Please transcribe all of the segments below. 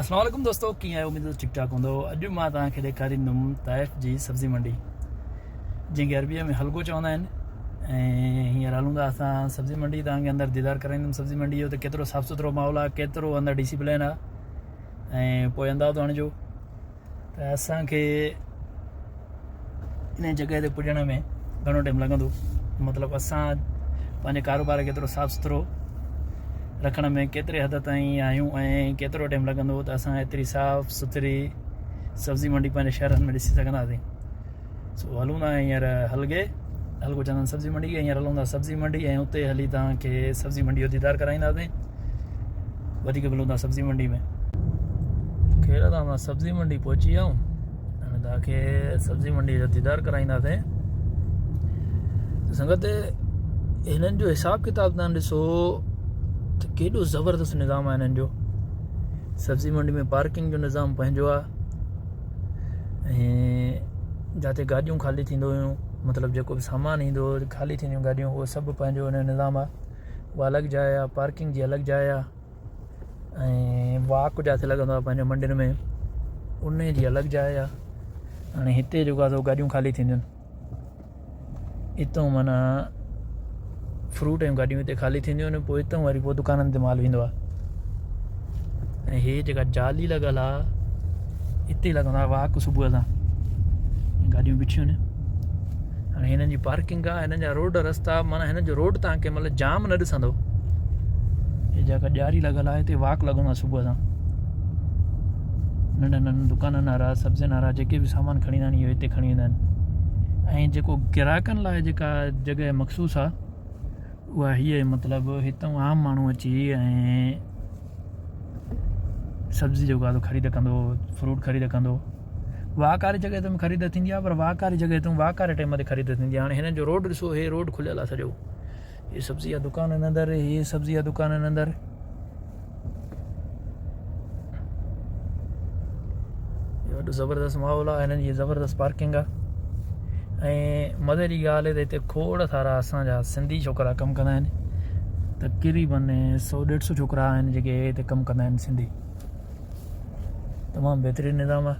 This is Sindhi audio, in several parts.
اسلام عليڪم دوستو ڪيئن آهيو اميد ته ٺيڪ ٺاڪ هوندو اڄ مان توهان کي ڏيکاريندم طائف جي سبزي منڊي جنهن کي عربي ۾ حلقو چوندا آهن ۽ هينئر هلون ٿا اسان سبزي منڊي توهان کي اندر ديدار ڪرائيندم سبزي منڊي جو ته ڪيترو صاف سٿرو ماحول آهي ڪيترو اندر ڊسيپلين آهي ۽ پوء اندازو هڻجو ته اسان کي ان جڳهه تي پڄڻ ۾ گهڻو ٽائيم لڳندو مطلب اسان پنهنجي ڪاروبار کي ايترو صاف سٿرو رکڻ ۾ ڪيتري حد تائين آهيون ۽ ڪيترو ٽائيم لڳندو ته اسان ايتري صاف سٿري سبزي منڊي پنهنجي شهرن ۾ ڏسي سگهنداسين سو هلون ٿا هينئر هلگي هلگو چوندا آهن سبزي منڊي کي هينئر هلون ٿا سبزي منڊي ۽ اتي هلي توهان کي سبزي منڊي جو ديدار ڪرائينداسين وڌيڪ ملون ٿا سبزي منڊي ۾ خير سان اسان سبزي منڊي پهچي ويا آهيون هاڻي توهان کي سبزي منڊي جو ديدار ڪرائينداسين سنگت هنن جو حساب ڪتاب توهان ڏسو ته ڪيڏو زبردست نظام آهي هنن جو سبزي منڊي ۾ پارڪنگ جو نظام پنهنجو آهي ۽ جاتي گاڏيون خالي ٿيندو هيون مطلب جيڪو به سامان ايندو هو خالي ٿينديون گاڏيون اهو سڀ پنهنجو ان جو نظام آهي اها الڳ جاء آهي پارڪنگ جي الڳ جاء آهي ۽ واڪ جاتي لڳندو آهي پنهنجو منڊين ۾ ان جي الڳ جاء آهي هاڻي هتي جيڪو آهي سو گاڏيون خالي ٿينديون آهن اتان معنيٰ فروٽ جون گاڏيون هتي خالي ٿينديون آهن پوء اتان وري پوء دڪانن تي مال ويندو آهي ۽ هي جيڪا جالي لڳل آهي اتي لڳندو آهي واڪ صبح سان گاڏيون بيٺيون آهن هاڻي هنن جي پارڪنگ آهي هنن جا روڊ رستا معنيٰ هنن جو روڊ تان ڪنهن مهل جام نه ڏسندو هي جيڪا ڄاري لڳل آهي هتي واڪ لڳندو آهي صبح سان ننڍن ننڍن دڪانن وارا سبزين وارا جيڪي به سامان کڻي ايندا آهن اهو هتي کڻي ويندا آهن ۽ جيڪو گراهڪن لاء جيڪا جڳهه مخصوص آهي اها هيء مطلب هتان عام ماڻهو اچي ۽ سبزي جيڪو آهي خريد ڪندو فروٽ خريد ڪندو واڪ واري جڳهه تي به خريد ٿيندي آهي پر واڪ واري جڳهه تي واڪ واري ٽائيم تي خريد ٿيندي آهي هاڻي هنن جو روڊ ڏسو هي روڊ کليل آهي سڄو هي سبزي جا دڪان آهن اندر هي سبزي جا دڪان آهن اندر وڏو زبردست ماحول آهي هنن جي زبردست پارڪنگ آهي ۽ مزي جي ڳالهه آهي ته هتي کوڙ سارا اسان جا سنڌي ڇوڪرا ڪم ڪندا آهن تقريبن سو ڏيڍ سو ڇوڪرا آهن جيڪي هتي ڪم ڪندا آهن سنڌي تمام بهترين نظام آهي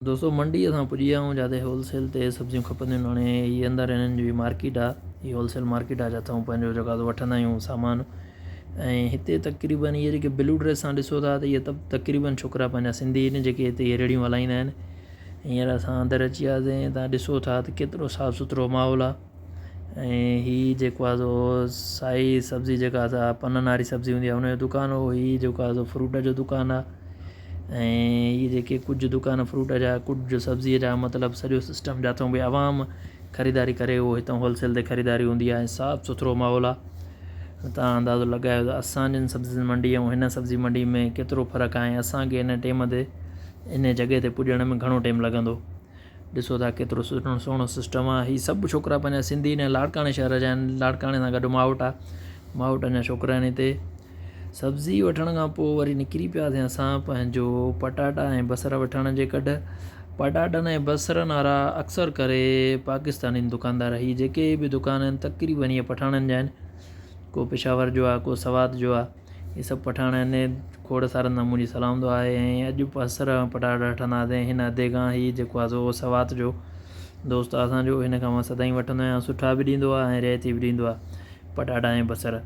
دوستو منڊي اسان پڄي ويا آهيون جاتي هول سيل تي سبزيون کپنديون آهن هاڻي هي اندر هنن جي مارڪيٽ آهي هي هول سيل مارڪيٽ آهي جتان پنهنجو جيڪو آهي وٺندا آهيون سامان ۽ هتي تقريبن اهي جيڪي بلو ڊريس سان ڏسو ٿا ته اهي تقريبن ڇوڪرا پنهنجا سنڌي آهن جيڪي هتي اهي ريڙهيون هلائيندا آهن هينئر اسان اندر اچي وياسين تان ڏسو ٿا ته ڪيترو صاف سٿرو ماحول آهي ۽ هي جيڪو آهي سو سائي سبزي جيڪا سا پنن واري سبزي هوندي آهي ان جو دڪان هو هي جيڪو آهي سو فروٽ جو دڪان آهي ۽ هي جيڪي ڪجهه دڪان فروٽ جا ڪجهه سبزي جا مطلب سڄو سسٽم جاتون به عوام خريداري ڪري اهو هتان هول سيل تي خريداري هوندي آهي صاف سٿرو ماحول آهي تان اندازو لڳايو ته اسان جن سبزي منڊي ۽ هن سبزي منڊي ۾ ڪيترو فرق آهي اسان کي هن ٽيم تي ان جڳهه تي پڄڻ ۾ گهڻو ٽيم لڳندو ڏسو ٿا ڪيترو سٺو سهڻو سسٽم آهي هي سڀ ڇوڪرا پنهنجا سنڌي نه لاڙڪاڻي شهر جا آهن لاڙڪاڻي سان گڏ مائٽ آهي مائٽن جا ڇوڪرا آهن هتي سبزي وٺڻ کان پوء وري نڪري پياسين اسان پنهنجو پٽاٽا ۽ بصر وٺڻ جي ڪڍ پٽاٽن ۽ بصرن وارا اڪثر ڪري پاڪستاني دڪاندار هي جيڪي به دڪان آهن تقريبن اهي پٺاڻن جا آهن ڪو پشاور جو آهي ڪو سوات جو آهي اهي سڀ پٺاڻ آهن کوڙ سارن سان منهنجي سلام دعا آهي ۽ اڄ بصر ۽ پٽاٽا وٺنداسين هن ادي کان هي جيڪو آهي سو سوات جو دوست آهي اسانجو هن کان مان سدائين وٺندو آهيان سٺا به ڏيندو آهي ۽ رعايتي به ڏيندو آهي پٽاٽا ۽ بصر.